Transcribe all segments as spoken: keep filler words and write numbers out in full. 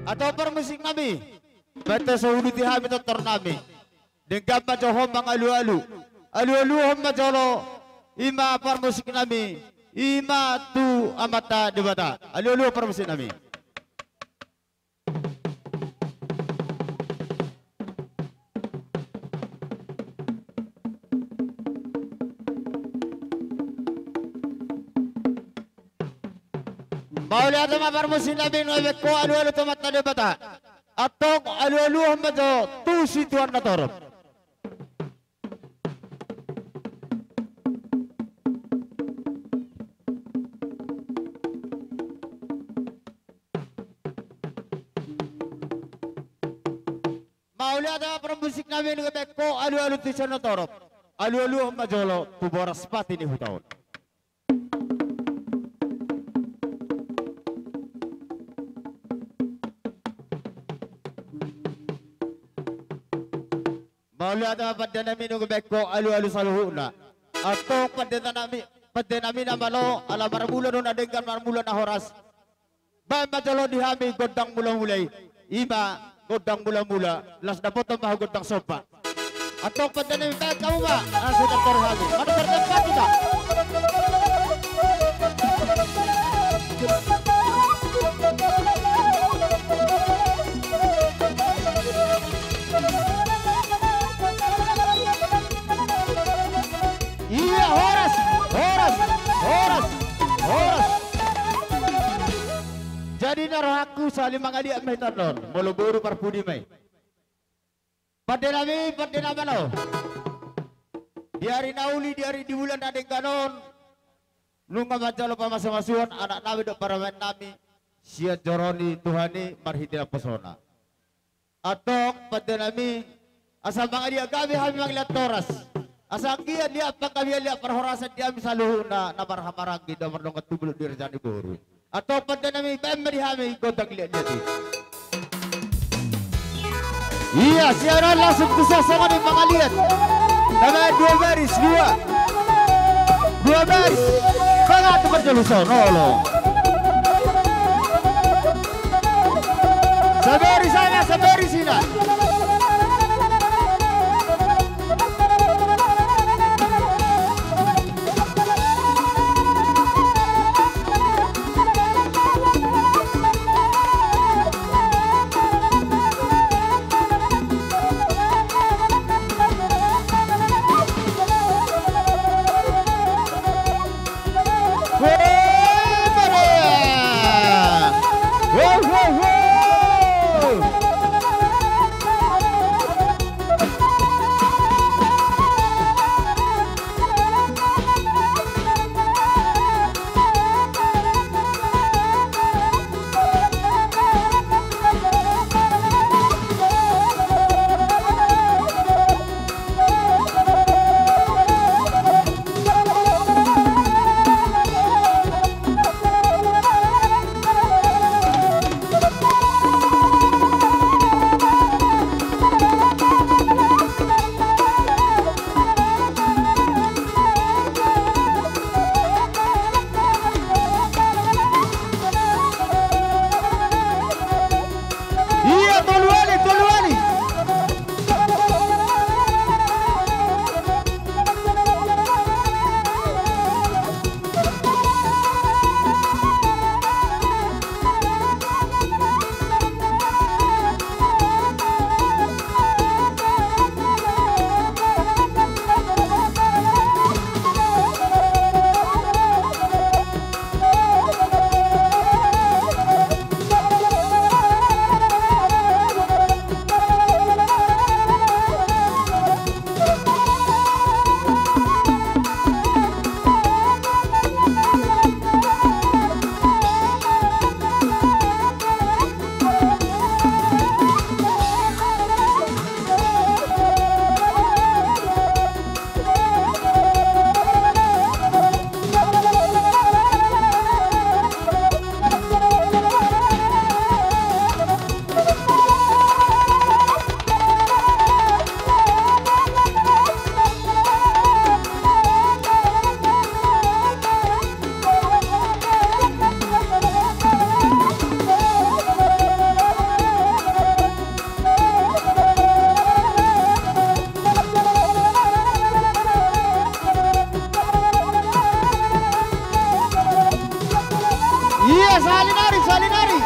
Antong parmusik nami, baen ma jo uduti hami tortor nami. Denggan ma jo ho mangalualu. Alualuhon ma jolo, i ma parmusik nami, i ma tu Amanta Debata. Alualuhon parmusik nami. Mauliate ma parmusik nami, nunga dibaen ho alualu tu Amanta Debata. Antong alualuhon ma jo tu situan na torop. Mauliate ma parmusik nami, nunga dibaen ho alualu tu situan na torop. Alualuhon ma jolo tu boras pati ni huta on. Mauliate ma pande nami, nunga dibaen ho alualu saluhutna. Antong pande nami, pande nami na malo, ala marmula do na denggan, marmula na horas. Baen ma jolo di hami gondang mulamula i. I ma gondang mulamula, laos dapotan ma ho gondang somba. Antong pande nami, baen hamu ma, langsung tortor hami. Manuhor tempat kita. Ia, horas, horas, horas, horas. Jadi na rohangku sahali mangaliat ma hita on, molo boru parpudi ma i. Pande nami, pande na malo. Di ari na uli, di ari di bulan na denggan on, nunga manjalo pamasumasuon anak nami dohot parumaen nami sian joro ni Tuhan i marhite naposona. Antong pande nami, asa mangaliat gabe hami mangaliat horas. Asa anggiat liat panggabean, liat parhorasan di hami saluhutna na marhahamaranggi do mardongan tubu dohot di raja ni boru. Antong pande nami, baen ma di hami gondang liatliat i. Ia, sian on langsung tu sasongon i mangaliat. Tamba dua baris, dua. Dua baris. Tamba tu parjolo songon on. Sabaris ina, sabaris ina. Sahali nari, sahali nari.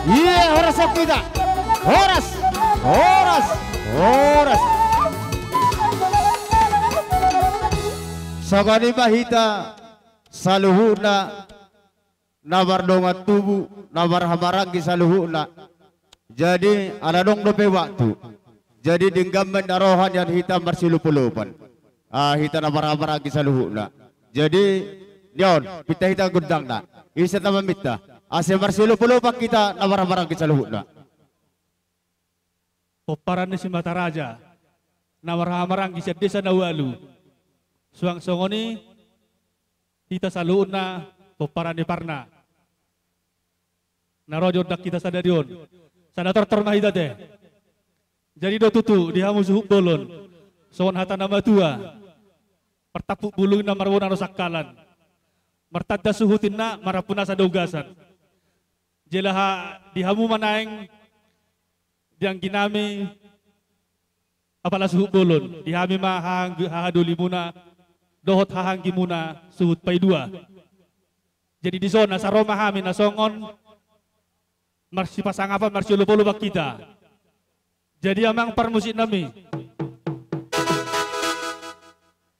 Iya, horas, hita. Horas, horas, horas. Songon i ma hita saluhutna na mardongan tubu, na marhahamaranggi saluhutna. Jadi, ala adong dope waktu. Jadi, denggan ma inna roha nian hita marsiolopolopan. Ah, hita na marhahamaranggi saluhutna. Jadi, nion, pinta hita gondangna. Ise na maminta. Asa marsiolopolopan hita na marhahamaranggi saluhutna. Pomparan ni Simataraja, na marhahamaranggi sian desa na ualu. Suang songon i, hita saluhutna pomparan ni Parna. Na ro jo ndang hita sadari on. Sada tortor ma hita te. Jadi do tutu di hamu suhut bolon. Songon hata na matua. Martampuk bulung inna marbona do sangkalan. Martanda suhut inna marhampuna sada ugasan. Jala ha-, di hamu ma naeng di angginami apala suhut bolon, di hami ma hahang-, hahadolimuna, dohot hahaanggimuna suhut paidua. Jadi dison asa ro ma hami na songon marsipasangapan marsiolopolopan hita. Jadi amang parmusiknami,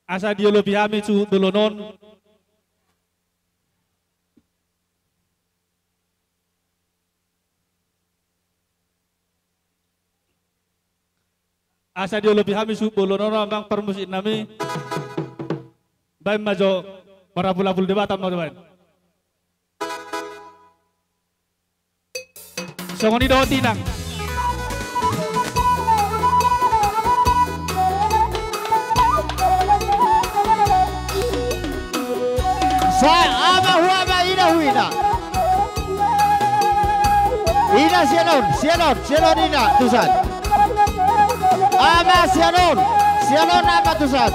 asa diolopi hami suhut bolon on. Asa diolopi hami suhut bolon on amang parmusiknami. Baen ma jo, marapulapul Debata ma jo baen. Songon i dohot inang. Sa-, ama hu ama, ina hu ina. Ina sian on, sian on, sian on ina tusan. Ama sian on, sian on ama tusan.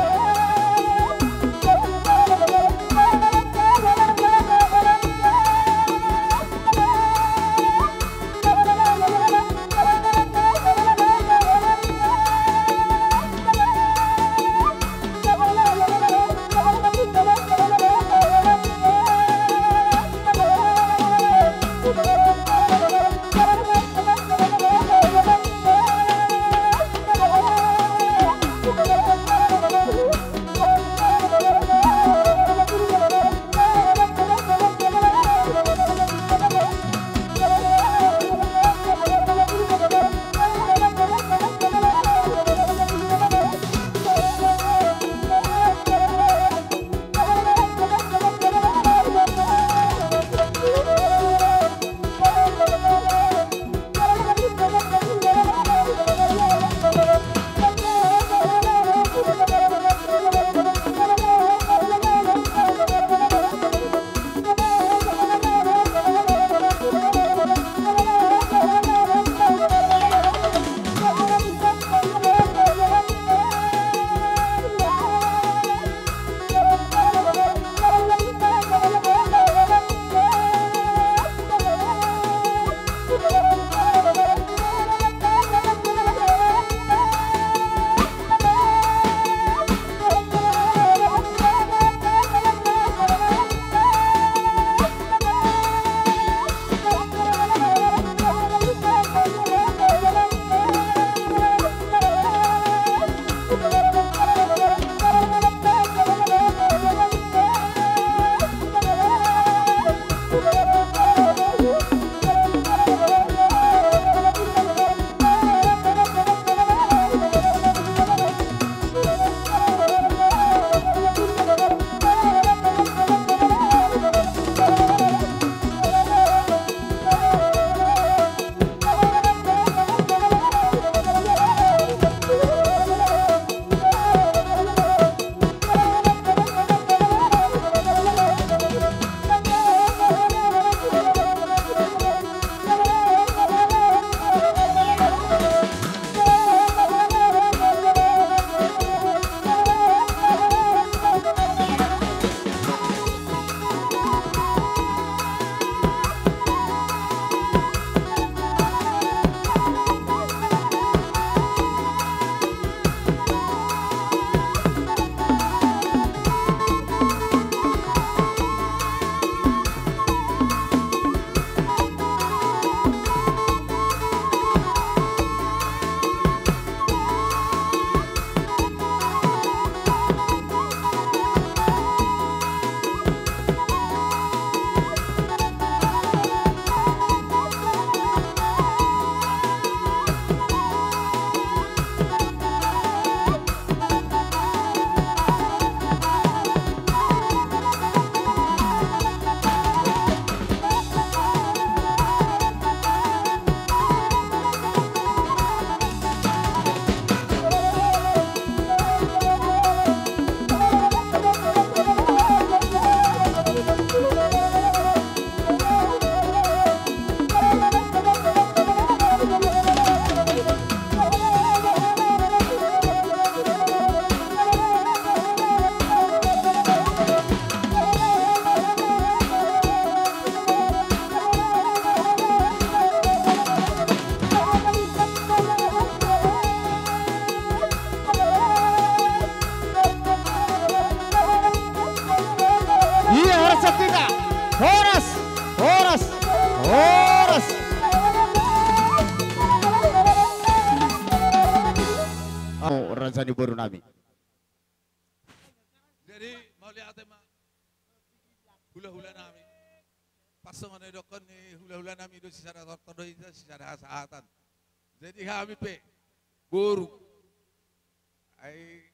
Horas. Au raja ni boru nami. Jadi mauliate ma hulahula nami. Pas songon na didokkon ni hulahula nami do sisada tortor do hita sisada hasahatan. Jadi hami pe boru. Ai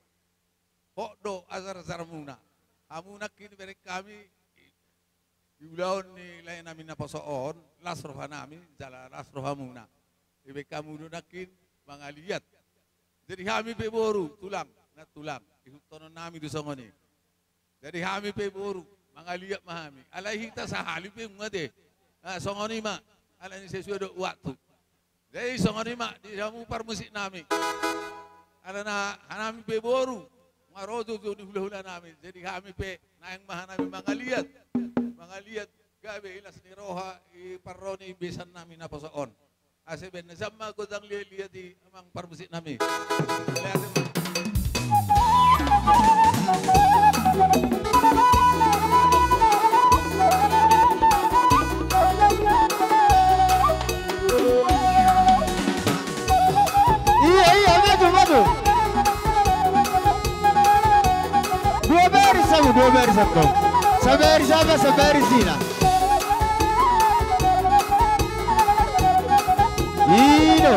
hot do ajar-ajar muna. Hamu nangkin bereng hami di ulaon ni lae nami naposo on, las roha nami, jala las roha muna. Dibereng hamu do nangkin mangaliat. Jadi hami pe boru, tulang, na tulang. Ihuthonon nami do songon i. Jadi hami pe boru, mangaliat ma hami. Alai hita sahali pe mate. Nah, songon i ma, alani sesuai do waktu. Jadi songon i ma, di hamu parmusik nami. Alana hanami pe boru, marojo jo ni hulahula nami. Jadi hami pe naeng ma hanami mangaliat. Mangaliat gabe i las ni roha, i parro ni besan nami naposo on. Ase baen na sian ma godang liat-liat i amang parmusik nami. Liat i ma. Iya, iya, maju, maju. Dua baris hamu, dua baris hamu. Sabaris aha, sabaris ina. I do.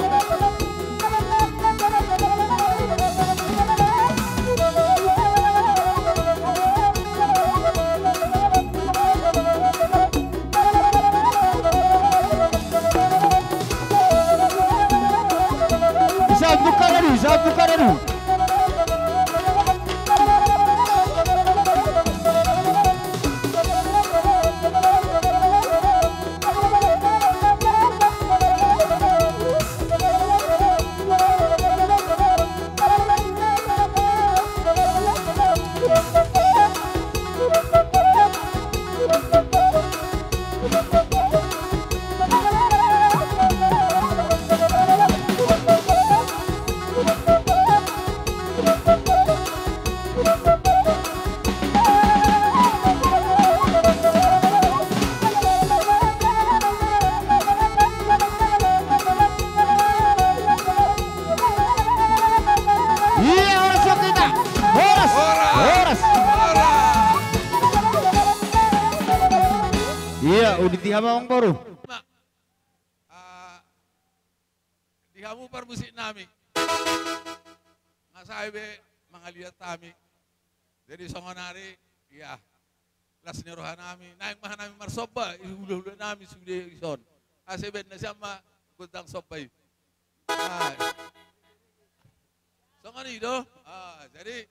Disambung kada du, disambung kada du. Iya, horas jo hita. Horas. Horas. Horas. Iya, uditi hamu amang boru. Ma, ah, di hamu parmusik nami. Nga sae be mangaliat hami. Jadi songon ari, iya, las ni roha nami, naeng ma hanami marsomba, i hulahula nami sude dison. Ase baen na sian ma godang somba i. Ah. Songon i do. Ah, jadi,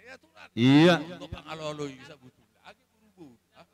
iya, aturan. Iya. Untuk pangalolo i sabutulna. Age buru-buru. Ah.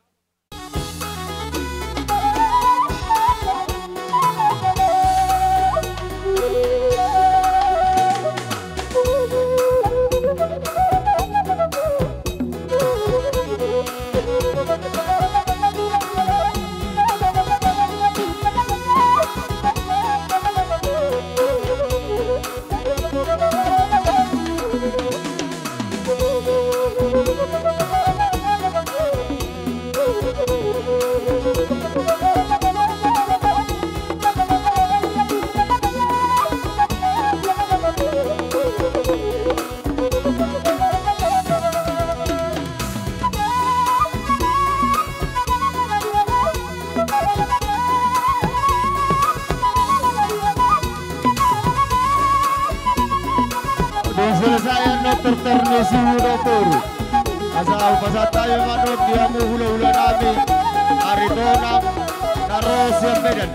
Dung selesai annon tortor ni suhut dohot boru. Asa hupasahat hami ma annon di hamu hulahula nami, Aritonang na ro sian Medan.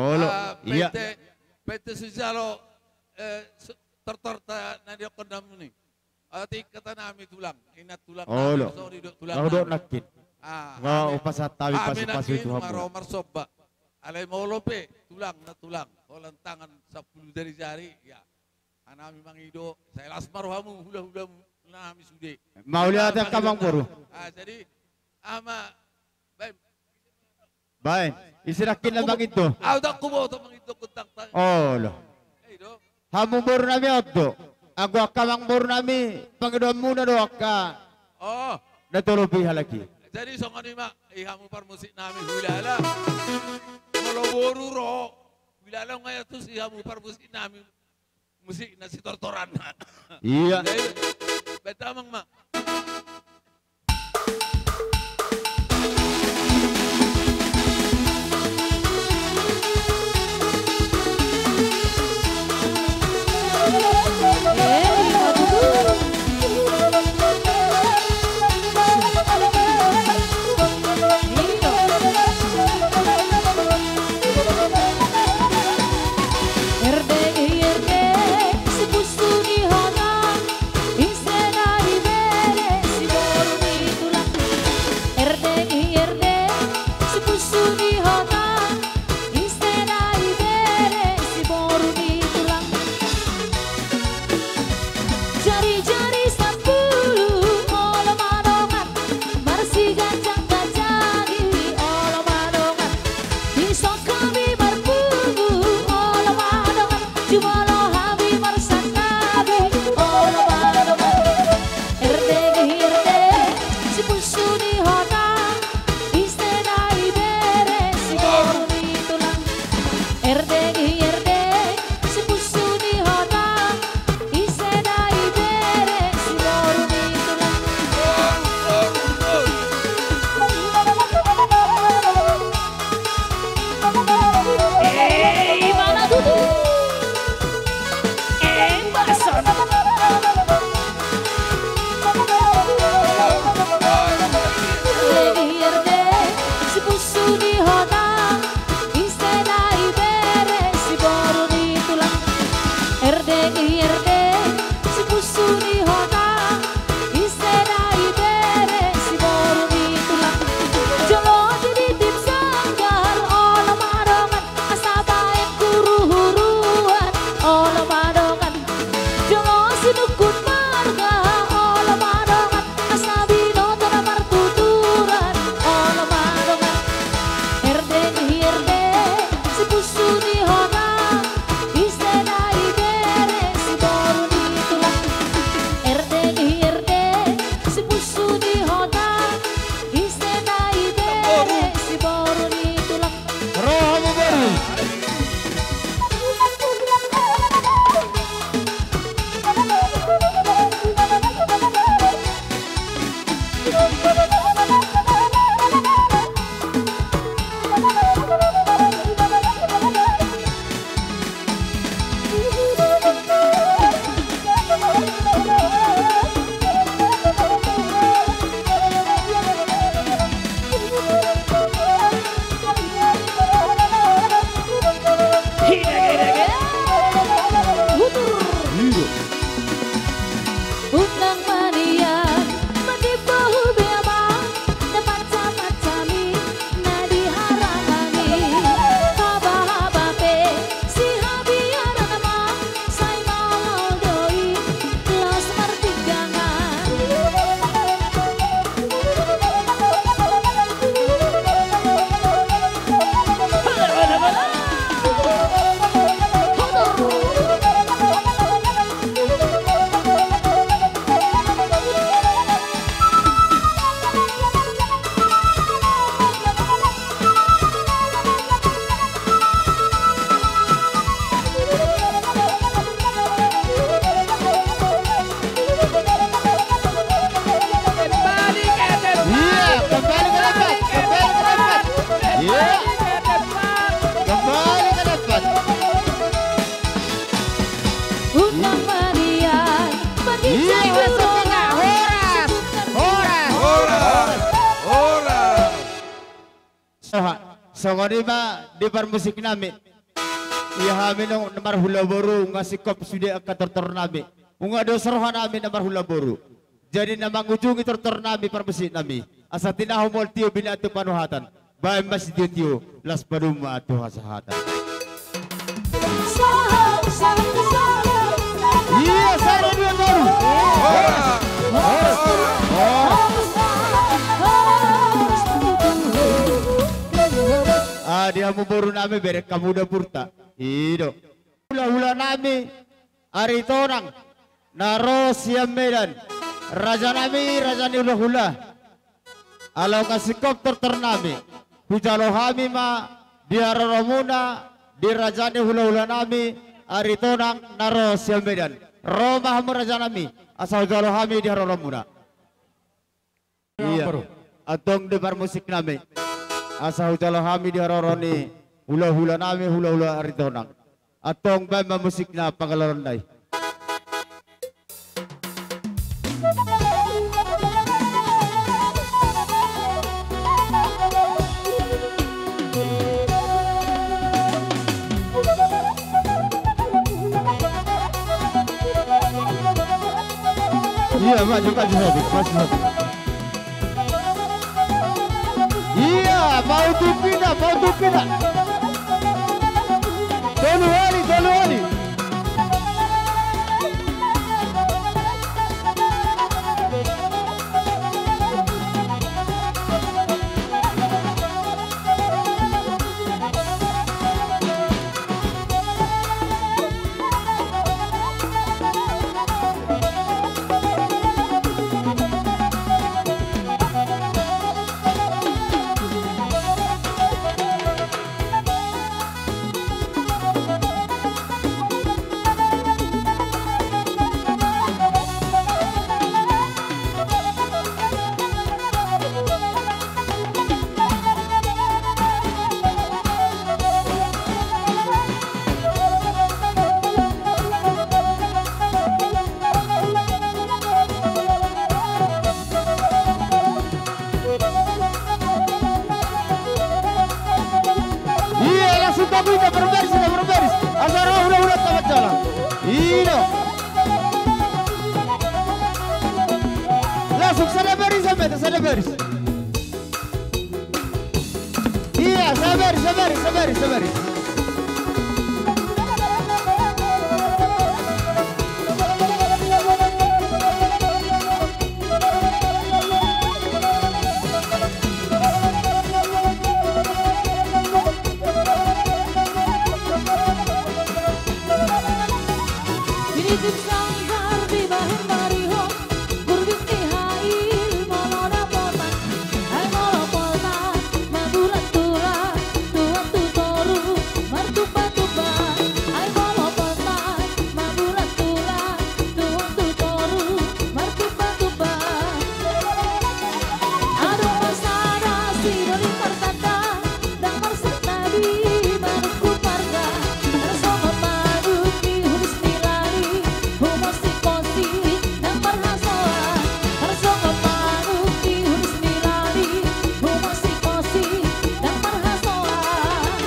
Olo. Ah, iya. Pete, pete sijalo, eh, se-, tortorta na diokkon namu ni. Ah, tingkatan nami tulang, inna tulang. Olo. Nami, songon i do tulang. Au do nangkin. Ah, nga nami, upasahat hami, hami pasu-pasu nangkin tu hamu. Maro marsomba. Alai molo pe tulang na tulang, holan tangan sampulu jari-jari, ya. Hanami mangido, sai las ma rohamu, hula-hulamu, nami sude. Mauliate angka amangboru. Ah, jadi, ama, baen. Baen, ise nangkin na mangido? Au, ndang huboto mangido, kutang tang. Olo. Eh, do. Hamu boru nami, on do. Anggo angka amangboru nami, pangidoanmuna do angka. Oh. Na tolu pihalaki. Jadi songon i ma, i hamu parmusik nami, hulala. Molo boru ro, hulala nga ia tusi hamu parmusik nami. Musik na sitortoran. Iya. Jadi, baen damang ma. Erde i erde, sipusu ni hona, ise na ibere, siboru ni tulang. Erde i erde, sipusu ni hona, ise na ibere, siboru ni tulang. Jari-jari sampulu, olo ma dongan, marsiganjang ganjang i, olo ma dongan. Dison hami marpungu, olo ma dongan, jumolo hami marsantabi, olo ma dongan. Erde i erde, sipusu ni hona, ise na ibere, siboru ni tulang. Erde i erde, sipusu ni hona, ise na ibere, siboru ni tulang. Eh, i ma na tutu. Eh, bason. Erde i erde, sipusu ni hona, ise na ibere, siboru ni tulang. Erde i erde, sipusu ni hona, ise na ibere, siboru ni tulang. Jolo di tim sanggar, olo ma dongan, asa baen huruhuruan, olo ma dongan. Jolo sinungkun marga, olo ma dongan, asa binoto na martuturan, olo ma dongan. Erde i erde, sipusu ni hona, ise na ibere, siboru ni tulang. Erde i erde, sipusu ni hona, ise na ibere, siboru ni tulang. Roha mu boru. Unang manian, manimbo hube ama, na macam-macam i, na diharangan i, haba-haba pe, sihabiaran ama, sai maol do i, los marpinggangan. Kembali ke tempat. Iya, kembali ke tempat, kembali ke tempat. Iya. Kembali ke tempat. Unang manian, iya, maksudnya, horas, horas, horas, horas. Oha, songon i ma di parmusik nami. Ia hami na marhula boru, nunga singkop sude angka tortor nami. Nunga dos roha nami na marhula boru. Jadi na mangujungi tortor nami parmusik nami. Asa tinahu mol tio binatu panuhatan. Baen ma sitio-tio, las padomu ma tu hasahatan. Ia sada dua tolu. Horas. Horas. Horas. Ah, di hamu boru nami bereng hamu dapurta. I do. Hula-hula nami Aritonang na ro sian Medan. Raja nami, raja ni hula-hula. Ala nunga singkop tortor nami, hujalo hami ma di haroromuna, di raja ni hula-hula nami Aritonang na ro sian Medan. Ro ma hamu raja nami, asa hujalo hami di haroromuna. Ia, antong di parmusik nami, asa hujalo hami di haroro ni hula-hula nami, hula-hula Aritonang. Antong baen ma musikna pangaloonna i. Ia, maju, maju, maju, maju, maju. Ia, pautupi na, pautupi na. Tolu hali, tolu hali. Ia, langsung tabuina, berbaris, berbaris. Asa ro hula-hula tamat jalan. Ino. Langsung sada baris, sada baris. Ia, sabar, sabar, sabar, sabar. Di ujung sanggar di bahen marihon. Gurbit ni hail molo dapotan, ai molo potan, mabulat tulang, tulang tu toru, martumba-tumba, ai molo potan, mabulat tulang, tulang tu toru, martumba-tumba. Adong ma sada sidoli martanda, ndang marsantabi manungkun marga, tarsongon manuk di hulis ni lali, humonsik-onsik ndang marhasoan, tarsongon manuk di hulis ni lali, humonsik-onsik ndang marhasoan.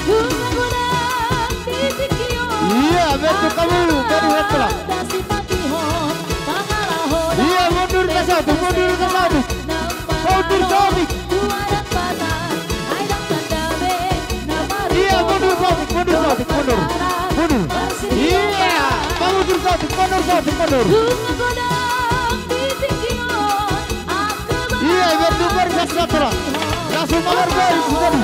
Dung na godang di tingki on, ia, betul kamu, dari Hatla. Ada sipatihon, pangalaho. Ia, mundur ke satu, mundur ke satu. Mundur, Sotik. Ia, mundur, Sotik, mundur, Sotik, mundur. Mundur. Ia, mundur, Sotik, mundur, Sotik, mundur. Ia, biar tu baris satu lah. Langsung nomor baris tadi.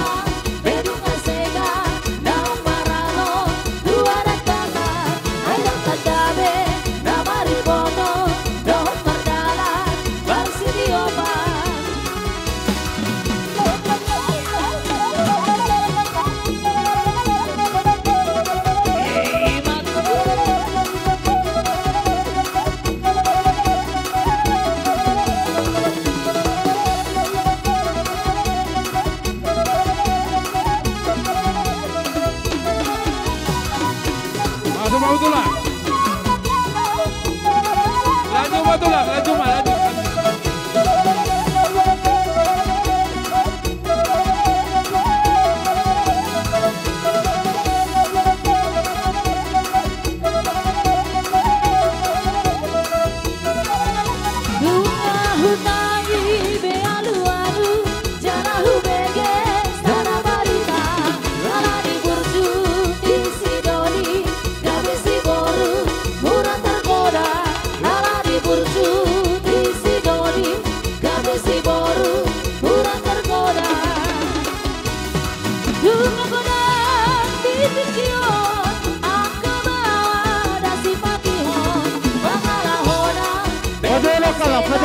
Masuk, Bang Tulang. Lanjut, Bang Tulang, lanjut, Bang, lanjut, lanjut.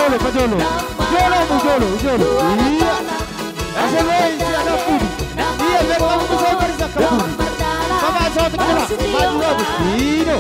Jolo, pajolo. Jolo, mu jolo, jolo. Iya. Asa lo isi ada pudi. Iya, biar kamu bisa berzakat pudi. Sama satu kita. Maju lagi. Iya.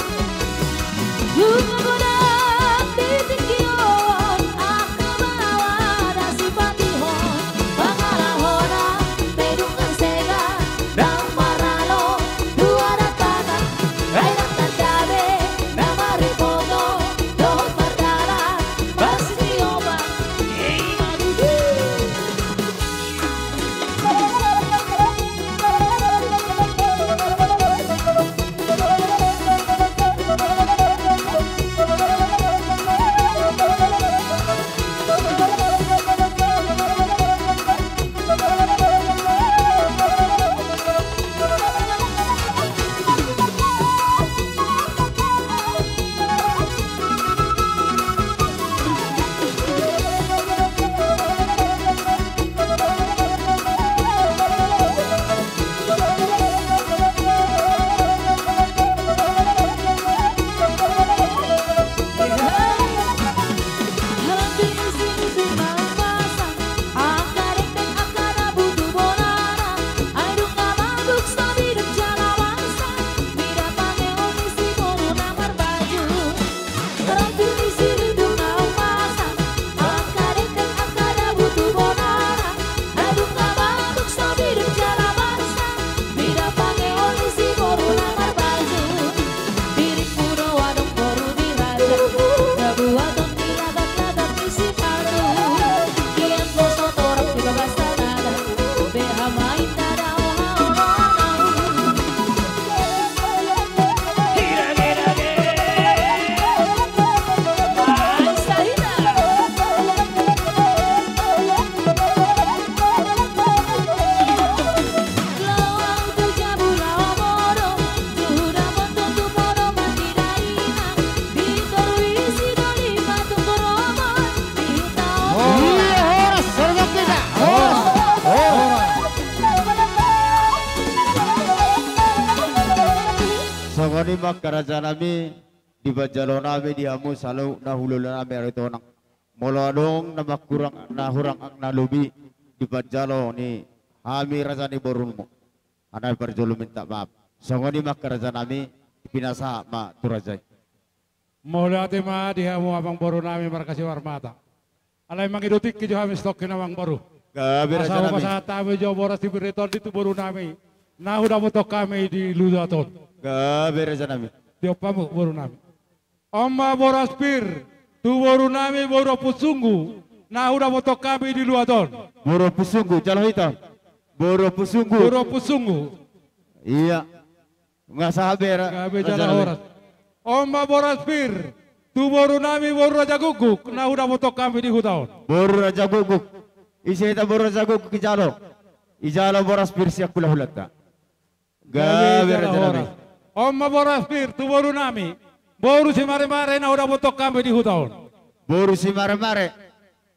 Iya, horas, horas, horas, horas. Songon i ma angka raja nami, dipanjalo nami di hamu saluhut na hulahula nami ari tonang. Molo adong na mangkurang, na hurang, na lobi, dipanjalo ni hami raja ni borunmu. Alai parjolo minta maaf. Songon i ma angka raja nami, pinasahat ma tu raja i. Mauliate ma di hamu amangboru nami marga Simarmata. Alai mangido tingki jo hami satongkin amangboru. Gabe raja nami. Asa hupasahat hami jo boras ni pir ni tondi tu boru nami na hudapothon hami di luat on. Gabe raja nami. Diompu hamu boru nami. On ma boras pir tu boru nami boru Ompusunggu na hudapothon hami di luat on. Boru Ompusunggu, jalo hita. Boru Ompusunggu. Boru Ompusunggu. Iya. Nga sahat be ra-, gabe jala horas. On ma boras pir tu boru nami boru Raja Guguk na hudapothon hami di huta on. Boru Raja Guguk. Ise hita boru Raja Guguk, ijalo. Ijalo boras pir sian hulahulanta. Gabe raja nami. On ma boras pir tu boru nami boru Simaremare na hudapothon hami di huta on. Boru Simaremare.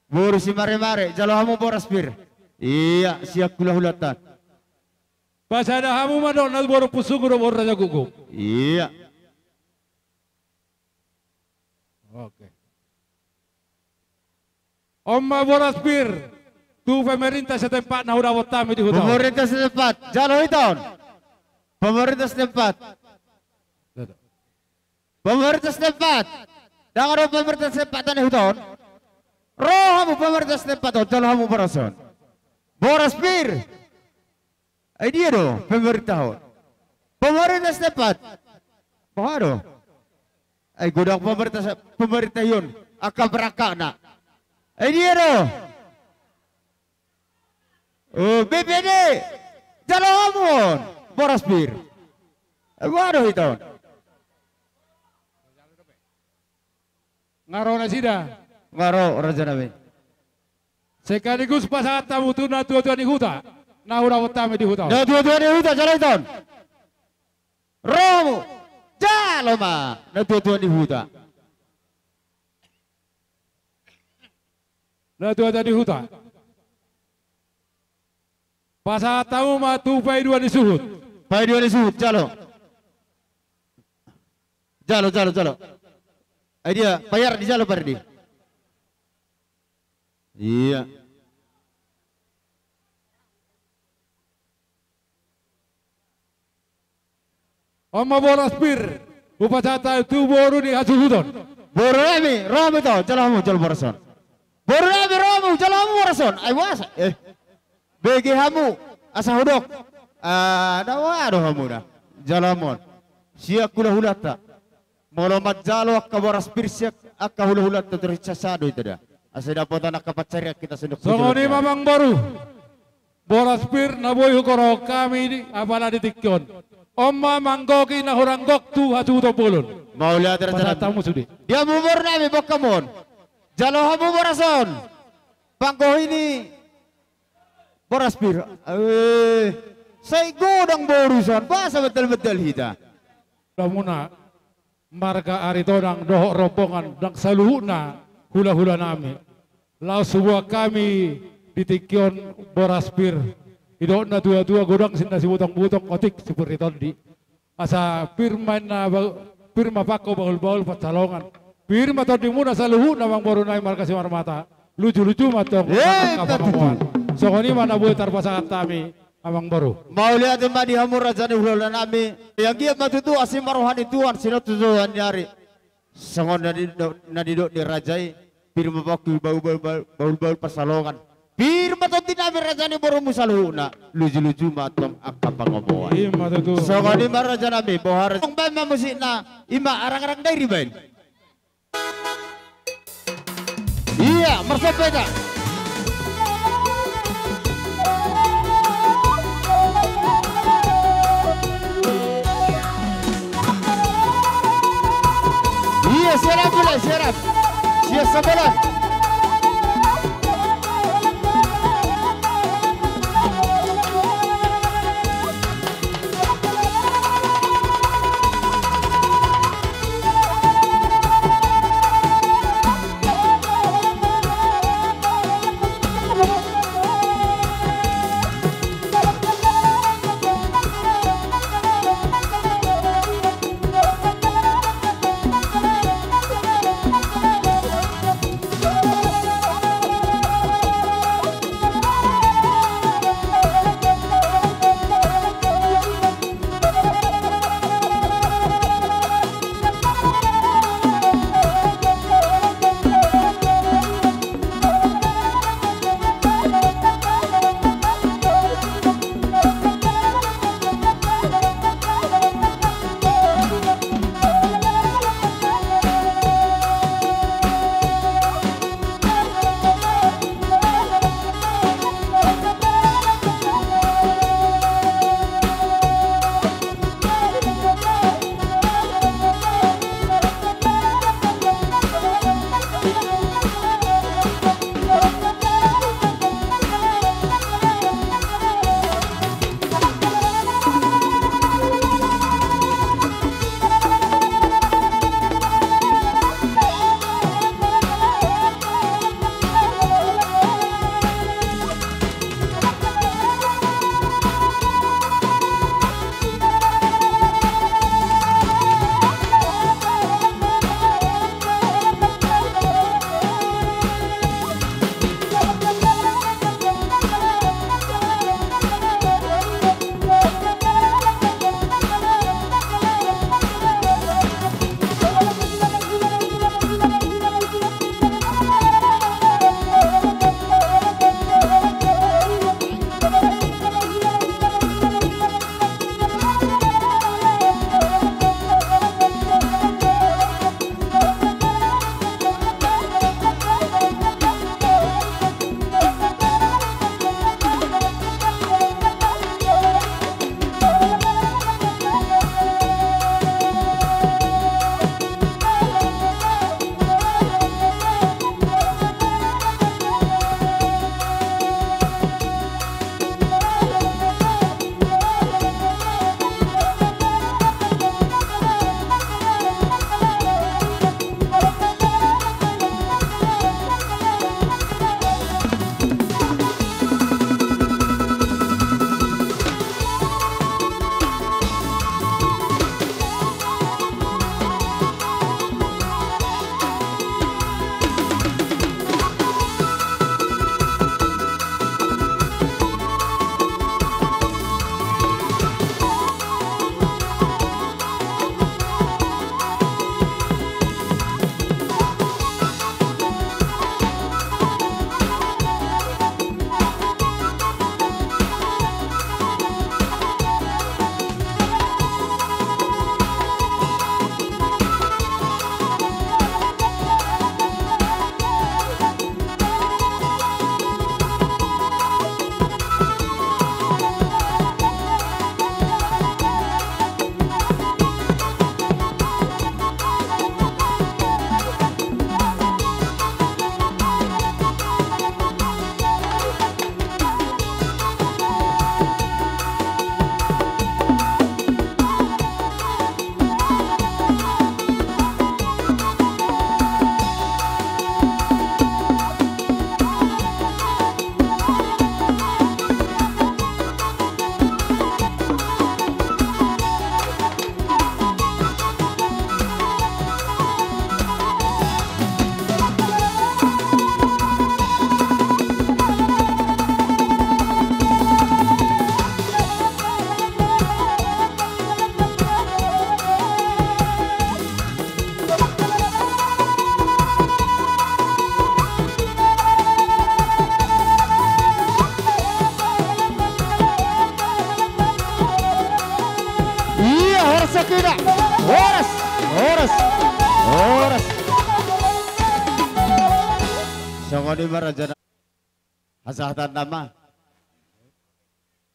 Boru Simaremare, jalo hamu boras pir. Iya, sian hulahulanta. Pasada hamu ma dohot na boru Ompusunggu dohot boru Raja Guguk. Iya. Oke. On ma boras pir tu pemerintah setempat na hudapothon hami di huta on. Pemerintah setempat, jalo hita on. Pemerintah setempat. Pemerintah setempat. Ndang adong pemerintah setempat di huta on. Ro hamu pemerintah setempat on, jalo hamu boras on. Boras pir. Ai dia do pemerintah on? Pemerintah setempat. Boha do? Ai godang pemerintah se-, pemerintah i on angka perangkatna. Ai dia do? O, B P D. Jalo hamu on boras pir. Ai boha do hita on? Nga ro nasida. Nga ro raja nami. Sekaligus pasahat hamu tu natuatua ni huta na hudapothon hami di huta on. Natuatua ni huta, jalo hita on. Ro hamu. Jalo ma natuatua ni huta. Natuatua ni huta. Pasahat hamu ma tu paidua ni suhut. Paidua ni suhut, jalo. Jalo, jalo, jalo. Ai dia, paiar di jalo, paiar di. Ia. On ma boras pir, hupasahat hami tu boru ni hasuhuton. Boru nami, ro hamu ito, jalo hamu, jalo boras on. Boru nami, ro hamu, jalo hamu boras on. Ai boasa, eh. Bege hamu, asa hudok. Ah, na wa do hamu na. Jalo hamu on. Sian hulahulanta. Molo manjalo angka boras pir sian angka hulahulanta, tor sasa do ita da. Asa dapotan angka pansarian hita songon i. Songon i ma amangboru. Boras pir na boi hukorhon hami di, apala di tingki on. On ma manggohi na hurang gok tu hasuhuton bolon. Mauliate raja nami. Pasahat hamu sude. Di hamu boru nami, boan hamu on. Jalo hamu boras on. Panggohi ni boras pir. Eh, sai godang boru son. Boasa bendal-bendal hita. Ulaonmuna marga Aritonang dohot rombongan nang saluhutna hulahula nami. Laos huboan hami di tingki on boras pir. Didok na tua-tua, godang sinna sibutong-butong, otik sipir ni tondi. Asa pir ma inna ba-, pir ma pangko bahul-bahul pansalongan. Pir ma tondimuna saluhutna amangboru nami marga Simarmata. Luju-luju ma antong, eh, angka pangomoan. Songon i ma na boi tarpasahat hami. Amangboru. Mauliate ma di hamu raja ni hulahula nami. Anggiat ma tutu asi ma roha ni Tuhan, sinonduk tu joloan ni ari. Songon na nidok, na nidok ni raja i, pir ma pangko bahul-bahul, bahul-bahul pansalongan. Pir ma tondi nami raja ni borumu saluhutna. Luju-luju ma antong angka pangomoan. I ma tutu. Songon i ma raja nami, boha raja. Tong baen ma musikna, i ma arang-arang dairi baen. Ia, marsombeta. Ia, siarap mulai, siarap. Siap, sabalan. Sakina. Horas. Horas. Horas. Songon i ma raja na. Hasahatan nama.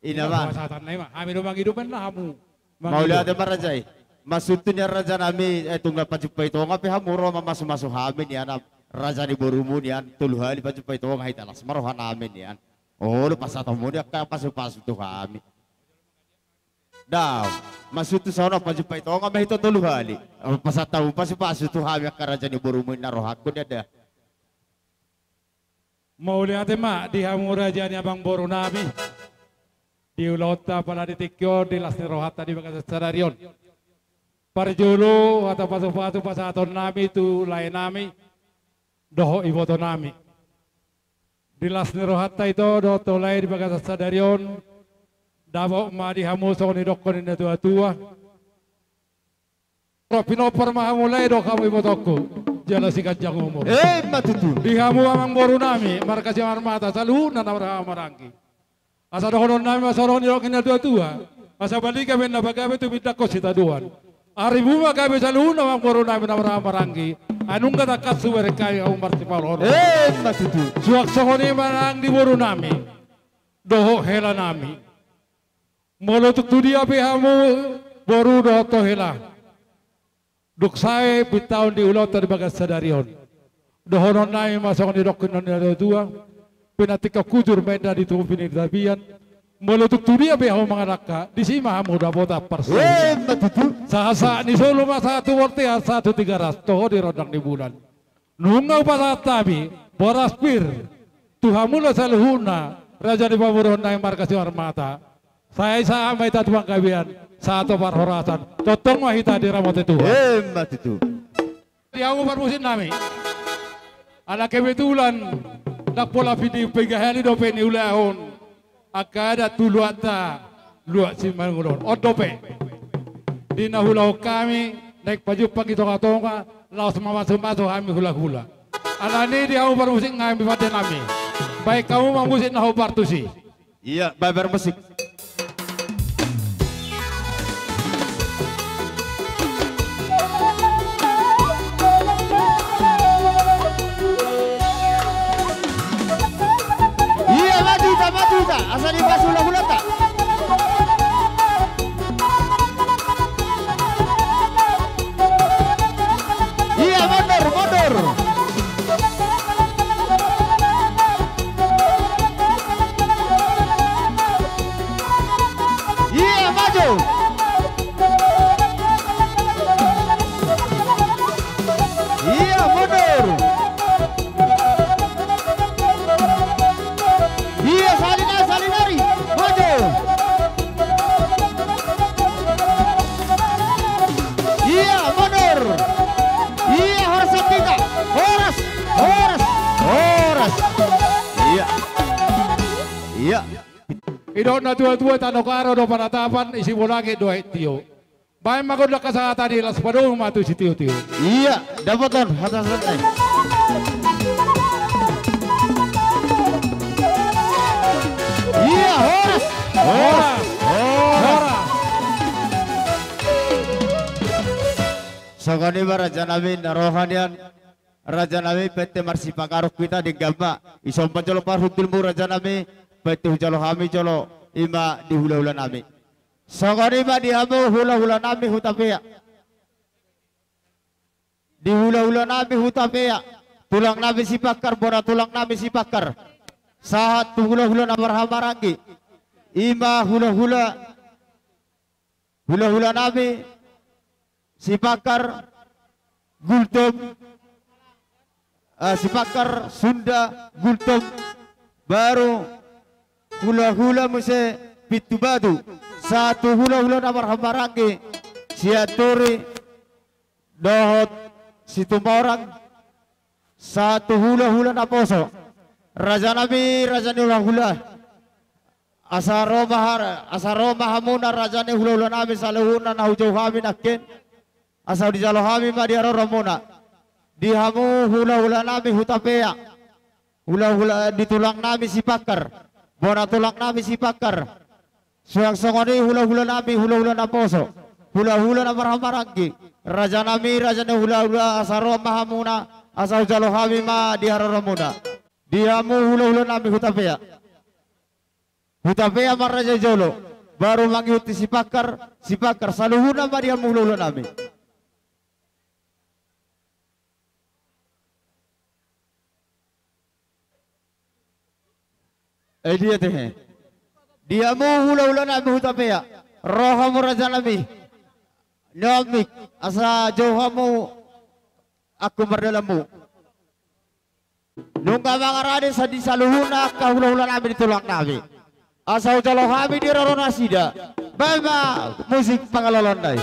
Ina ma. Hasahatan nama. Hami do mangido pe na hamu. Mauliate ma raja i. Masutu nian raja nami, eh, tunggal pajumpai tonga pe hamu ro mamasumasu hami nian. Raja ni borumu nian, tolu hali pajumpai tonga hita las ma roha nami nian. Olo pasahatonmu nian angka pasupasu tu hami. Dao, masutu saono pajumpai tonga ma hita tolu hali. Pasahat hamu pasupasu tu hami angka raja ni borumu inna rohangku dia da. Mauliate ma di hamu raja ni amangboru nami. Di ulaonta pala di tingki on di las ni rohanta di bagasan sadari on. Parjolo hata pasupasu pasahaton nami tu lae nami dohot iboto nami. Di las ni rohanta ito dohot tu lae di bagasan sadari on, dapot ma di hamu songon nidokkon ni natuatua. Ro pinompar ma hamu lae dohot hamu ibotongku, jala siganjang umur. Emma tutu. Di hamu amangboru nami marga Simarmata saluhutna na marhahamaranggi. Asa dohonon nami ma songon nidokkon ni natuatua. Asa baliga ma inna pagabe tumindangkon sitadoan. Arimu ma gabe saluhutna amangboru nami na marhahamaranggi. Ai nunga tangkas hubereng hami hamu marsipaoloan. Emma tutu. Suang songon i ma nang di boru nami dohot hela nami. Molo tung tu dia pe hamu boru dohot hela, dung sae pintaon di ulaonta di bagas sadari on, dohonon nami ma songon nidokkon ni natuatua. Pinantikhon hujur ma inna di topi ni tapian. Molo tung tu dia pe hamu mangalangka, disi ma hamu dapotan parsaulian. Emma tutu. Sahat-sahat ni solu ma sahat tu bontean, sahat tu Tigaras, toho di rondang ni bulan. Nunga hupasahat hami boras pir tu hamu na saluhutna raja ni pamoruon nami marga Simarmata. Sai sahat ma hita tu panggabean, sahat tu parhorasan, tongtong ma hita diramoti Tuhan. Emma tutu. Di hamu parmusik nami, ala kebetulan ndang pola pidi pegahali dope niulahon angka adat tu luatta, luat Simanjuntak on dope. Di na hulahon hami naeng pajumpang di tongatonga, laos mamasumasu hami hulahula. Alani di hamu parmusik nami, pande nami, baen hamu ma musik na hombar tusi. Ia, baen parmusik. Ia, maju hita, maju hita, asa dipasu hulahulanta. Ia, mundur, mundur. Ia, maju. Ia, mundur. Ia, salina, salinari. Maju. Ia, mundur. Ia, horas hita. Horas, horas, horas. Ia. Ia. Didok natuatua, tano karo do panatapan, isi bolangit do aek tio. Baen ma gondang hasahatan i, laos padomu ma tu sitiotio. Ia, dapotan hata santai. Ia, horas. Horas. Horas. Horas. Songon i ma raja nami na roha nian. Raja nami, paitte marsipanganon hita, denggan ma. Dison ma jolo parhundulmu raja nami, paitte hujalo hami jolo, i ma di hulahula nami. Songon i ma di hamu hulahula nami Hutapea. Di hulahula nami Hutapea, tulang nami Sipangkar, bona tulang nami Sipangkar. Sahat tu hulahula na marhahamaranggi. I ma hulahula, hulahula nami Sipangkar Gultom, eh, Sipangkar Sunda Gultom, baru hulahula muse Pintubatu, sahat tu hulahula na marhahamaranggi Sianturi dohot Situmorang, sahat tu hulahula naposo. Raja nami, raja ni hulahula. Asa ro ma har-, asa ro ma hamuna raja ni hulahula nami saluhutna na hujou hami nangkin. Asa dijalo hami ma di haroramuna. Di hamu hulahula nami Hutapea. Hulahula di tulang nami Sipangkar. Bona tulang nami Sipangkar. Suang songon i hulahula nami, hulahula naposo. Hulahula na marhahamaranggi, rajanami, raja ni hulahula, asa ro ma hamuna, asa hujalo hami ma di haroromuna. Di hamu hulahula nami Hutapea. Hutapea ma raja jolo, baru mangihuti Sipangkar, Sipangkar, saluhutna ma di hamu hulahula nami. Eh, dia tehe. Di hamu hulahula nami Hutapea. Ro hamu rajanami. Nambik, asa jou hamu angka mardalanmu. Nunga mangarade sa di saluhutna angka hulahula nami di tulang nami. Asa hujalo hami di roro nasida. Baen ma musik pangalaloan nai.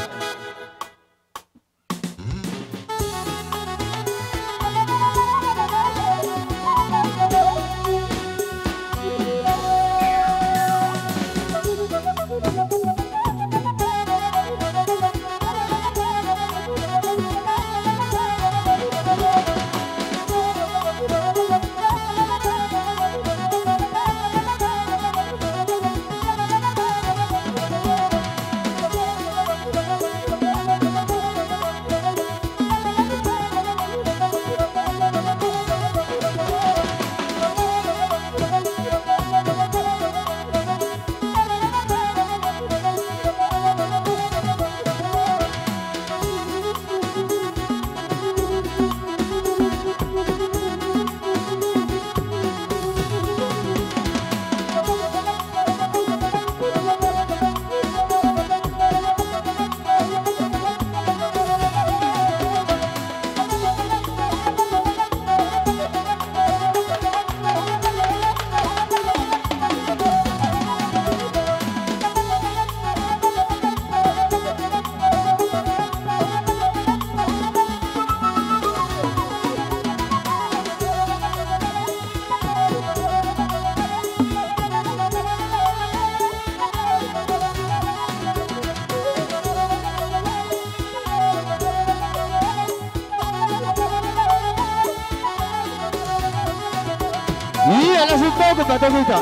Ia, langsung togu, ba togu hita.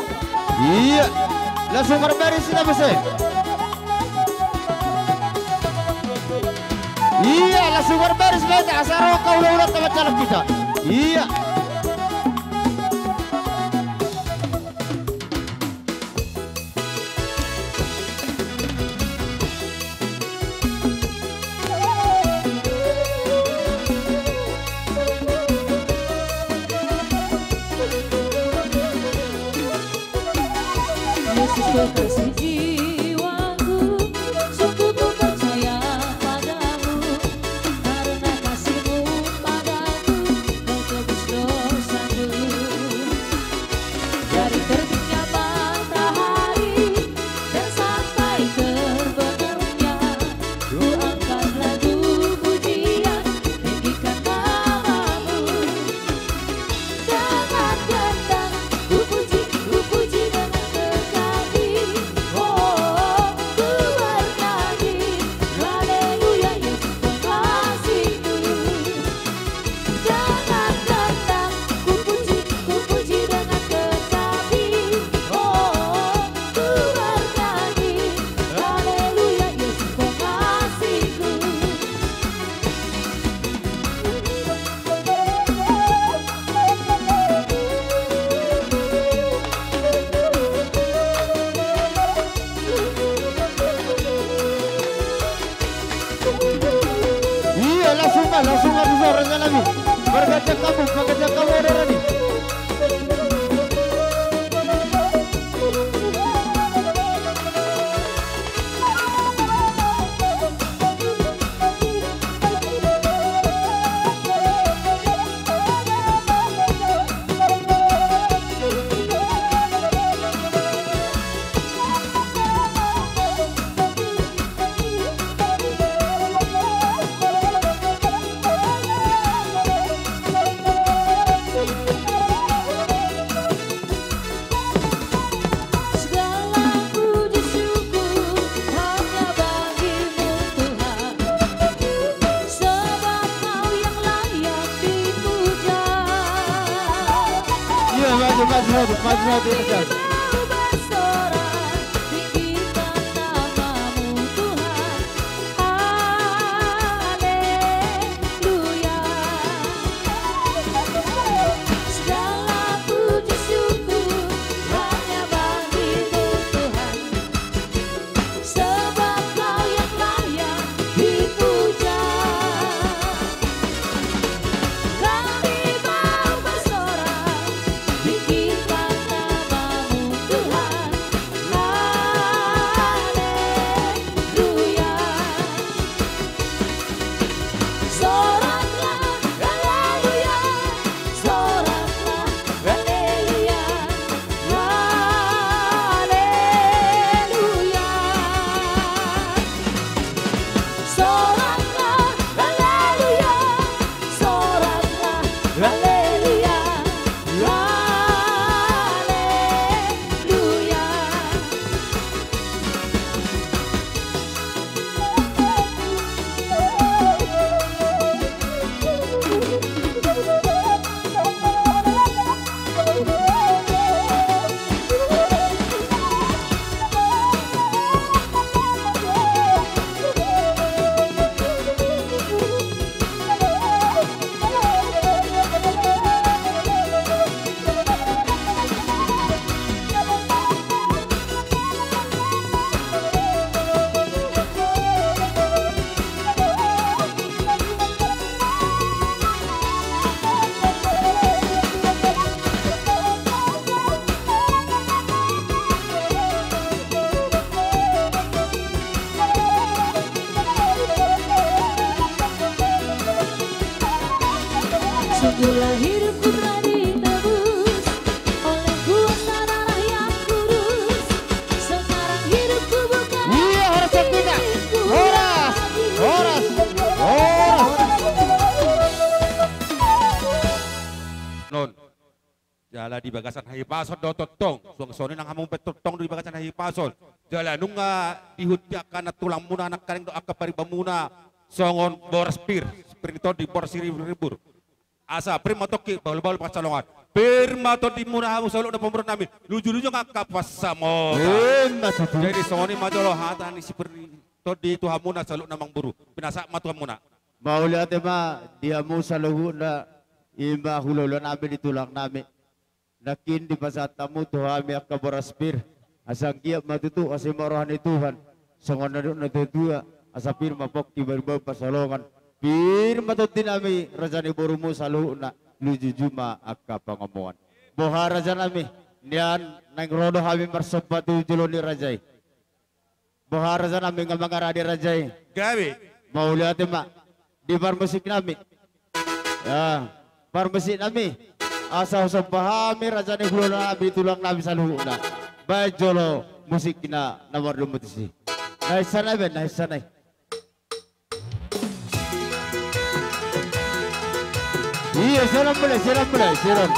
Ia, langsung marbaris hita, bos, eh. Ia, langsung marbaris ma hita, asa ro angka hulahula ta manjalang hita. Ia. Yesus kekasih jiwaku, sungguh ku percaya padamu, karena kasih-Mu padaku, Kau tebus dosaku. Dari terbitnya matahari dan sampai terbenamnya, ku angkat lagu pujian, tinggikan nama-Mu. Dengan gendang ku puji, ku puji dengan terkati. Oh, ku bernyanyi, haleluya, Yesus kekasihku. Dengan gendang ku puji, ku puji dengan terkati. Oh, ku bernyanyi, haleluya, Yesus kekasihku. Ia, langsung ma, langsung ma tu suaranya lagi. Marganjang kamu, marganjang kamu ada rani. Segala puji syukur hanya bagi-Mu, Tuhan, sebab Kau yang layak dipuja. Iya, maju, maju, maju, maju, maju, maju. Baru bersorak, tinggikan nama-Mu, Tuhan. Semula hidupku telah ditebus oleh kuasa darah yang kudus. Sekarang hidupku bukan milikku. Iya, horas, Sakina. Horas, horas, horas. Non. Jala di bagasan hahipason do tongtong. Suang songon i nang hamu pe tongtong do di bagasan hahipason. Jala nunga dihut angka na tulangmuna, nangkaning dohot angka paribanmuna songon boras pir, pir ni tondi, boras sirimbur. Asa pir ma tongki, bahulbahul pansalongan. Pir ma tondimuna hamu saluhutna pamoruonnami. Lujuluju ma angka pansamotan. Ima tutu. Jadi songon i ma jolo hata ni si pir ni tondi tu hamuna saluhutna amangboru. Pinasahat ma tu hamuna. Mauliate ma di hamu saluhutna, ima hulahula nami di tulang nami. Nangkin dipasahat hamu tu hami angka boras pir. Asa anggiat ma tutu, asa i ma roha ni Tuhan. Songon na nidok ni natuatua, asa pir ma pongki, bahulbahul pansalongan. Pir ma tondi nami, raja ni borumu saluhutna, lujuluju ma angka pangomoan. Boha raja nami, nian naeng ro do hami marsomba tu jolo ni raja i. Boha raja nami, nga mangarade raja i? Gabe. Mauliate ma. Di parmusik nami. Ya, parmusik nami. Asa husomba hami raja ni hulahula nami, tulang nami saluhutna. Baen jolo musikna na mardomu tusi. Na insana i baen, na insana i. Iya, siaran mulai, siaran mulai, siaran.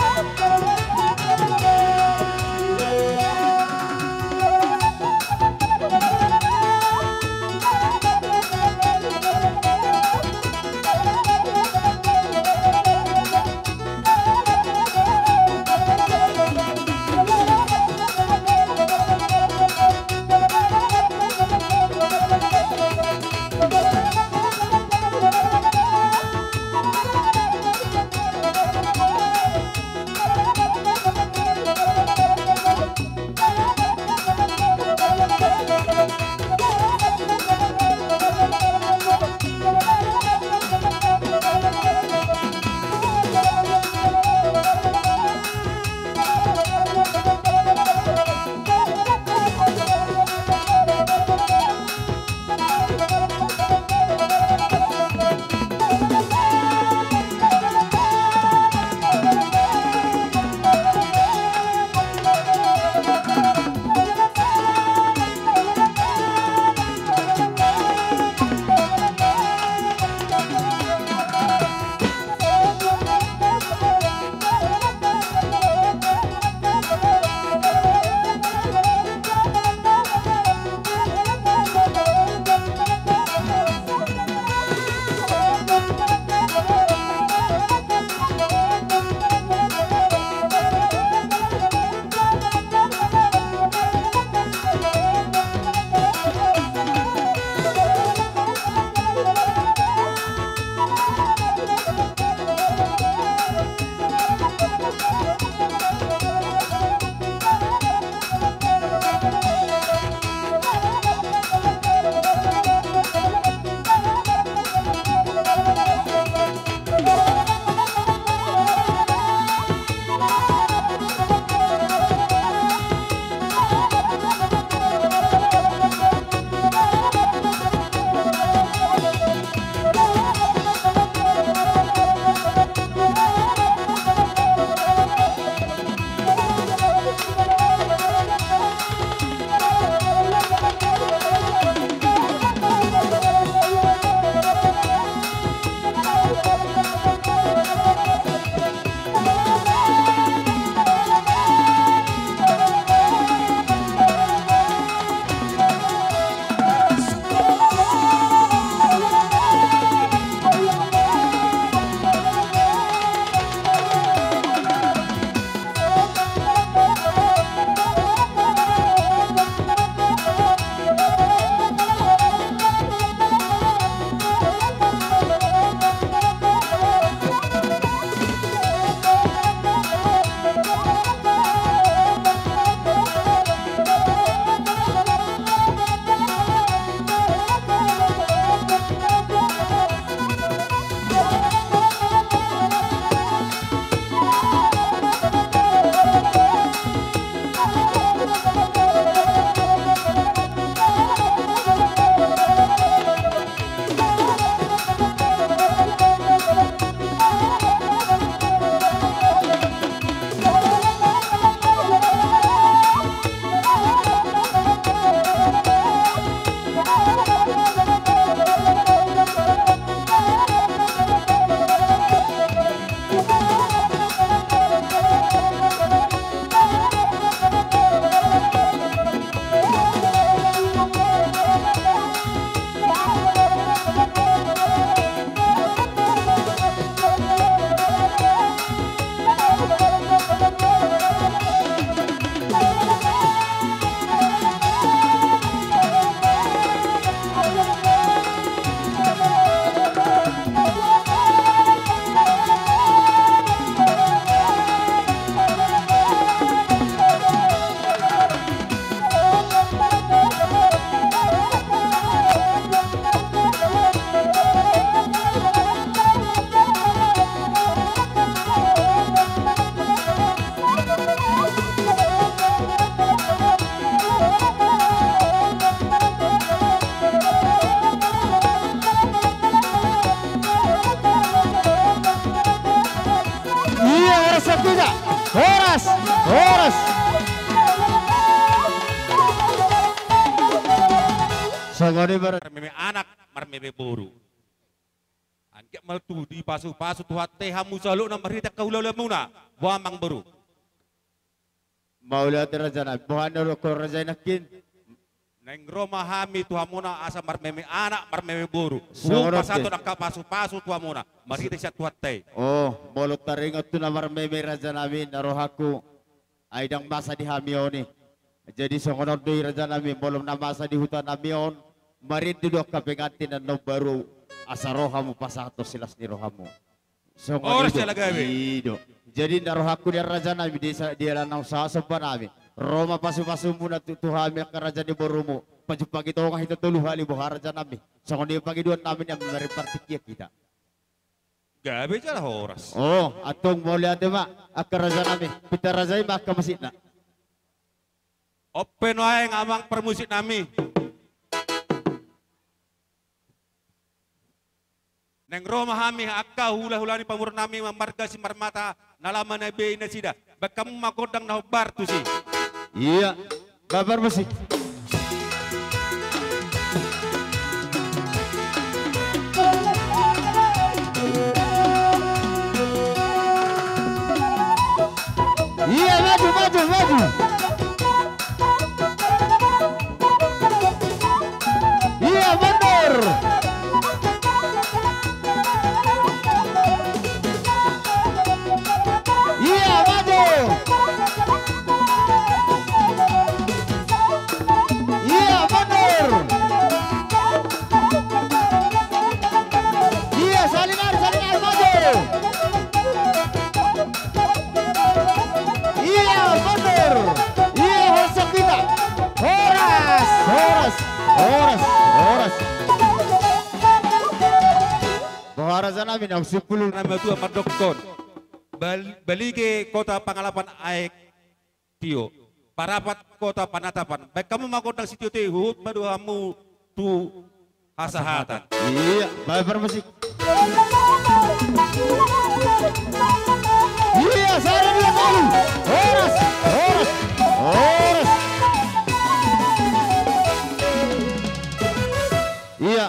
Songon i bar- Marmeme anak, marmeme boru. Anggiat ma tutu dipasupasu Tuhanta i hamu saluhutna marhite angka hulahulamuna, boha amangboru. Mauliate rajanami, boha na do ho raja i nangkin? Naeng ro ma hami tu hamuna asa marmeme anak, marmeme boru. Songon i. Hupasahat angka pasupasu tu hamuna marhite sian Tuhanta i. O, molo taringot tu na marmeme rajanami, na rohangku, ai ndang masa di hami on i. Jadi songon on do i rajanami, molo na masa di hutanami on, marende do angka pengantin na naung baru, asa ro hamu pasahathon silas ni rohamu. Songon i do. Oras jala gabe. I do. Jadi na rohangku nian rajanami, di sa-, di ala naung sahat sombanami, ro ma pasupasumuna tu, tu hami angka raja ni borumu. Pajumpang i tonga hita tolu hali boha rajanami. Songon i pangidoannami nian, mari partingkian hita. Gabe jala horas. O, antong mauliate ma angka rajanami. Pinta raja i ma angka musikna. On pe nuaeng amang parmusiknami. Naeng ro ma hami angka hulahula ni pamoruonnami marga Simarmata, na lama na bei nasida. Baen hamu ma gondang na hombar tusi. Ia. Babar musik. Ia, maju, maju, maju. Ia, mundur. Ia, maju. Ia, mundur. Ia, salingar, salingar, maju. Ia, mundur. Ia, horas hita. Horas, horas, horas, horas. Boha rajanami, naung simpul. Nami matua mandokkon. Bal-, balige kota pangalapan aek tio. Parapat kota panatapan. Baen hamu ma gondang sitio-tio, huhut ma do hamu tu hasahatan. Ia, babar musik. Ia, sada dua tolu. Horas, horas, horas. Ia.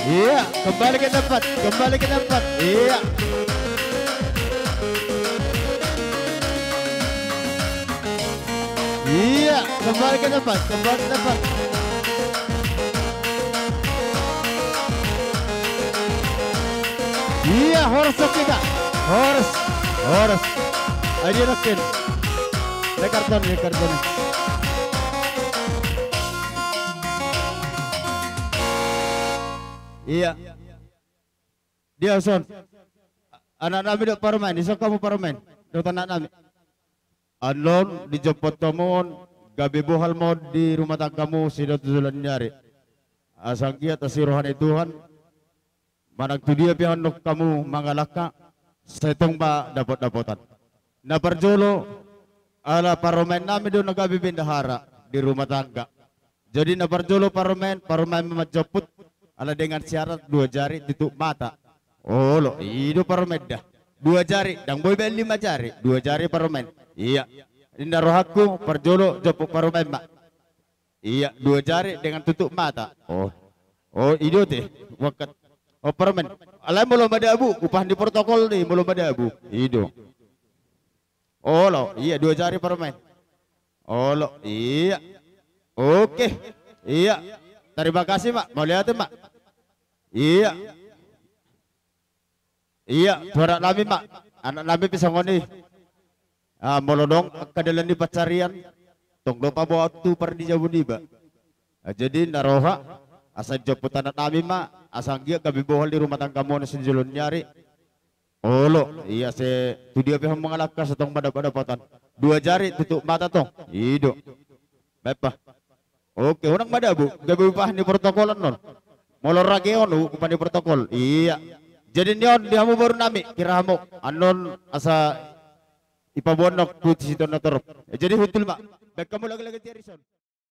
Iya, kembali ke tempat, kembali ke tempat. Iya. Iya, kembali ke tempat, kembali ke tempat. Iya, horas kita. Horas, horas. Ayo, dia nakin. Naik karton, naik karton. Iya. Dia son. Anak nami dohot parumaen, ison hamu parumaen. Dohot anak nami. Annon dijomponghon gabe bohal ma on di rumah tanggamu sian on tu joloan ni ari. Asa anggiat asi roha ni Tuhan. Manang tu dia pe annon hamu mangalangka, sai tong ma dapot-dapotan. Na parjolo, ala parumaen nami do na gabe bendahara di rumah tangga. Jadi na parjolo parumaen, parumaen ma manjomput, ala dengan syarat dua jari tutup mata. Olo, i do parumaen da. Dua jari, ndang boi baen lima jari, dua jari parumaen. Iya. Ninna rohangku, parjolo jomput parumaen ma. Iya, dua jari dengan tutup mata. Oh. Oh, i do te. Wakat. Oh, parumaen. Alai molo madabu, upah ni protokol ni, molo madabu. I do. Olo, iya, dua jari parumaen. Olo, iya. Oke. Iya. Terima kasih, Mak. Mauliate, Mak. Iya. Iya, tu anak nami, Mak. Anak nami pe songon i. Ah, molo adong angka dalan ni pansarian, tong do paboaon tu parnijabu niba. Ah, jadi na roha, asa jomput anak nami ma, asa anggiat gabe bohal di rumah tanggamu on sian joloan ni ari. Olo, iya, sai tu dia pe hamu mangalangka, sai tong ma dapot-dapotan. Dua jari tutup mata tong. I do. Baen ma. Oke, unang madabu, gabe upah ni protokol annon. Molo rage on, upah ni protokol. Iya. Jadi ni on di hamu boru nami, hira hamu. Annon asa dipaboan on tu sitorop. Jadi hundul ma. Baen hamu lagi-lagi tiar ison.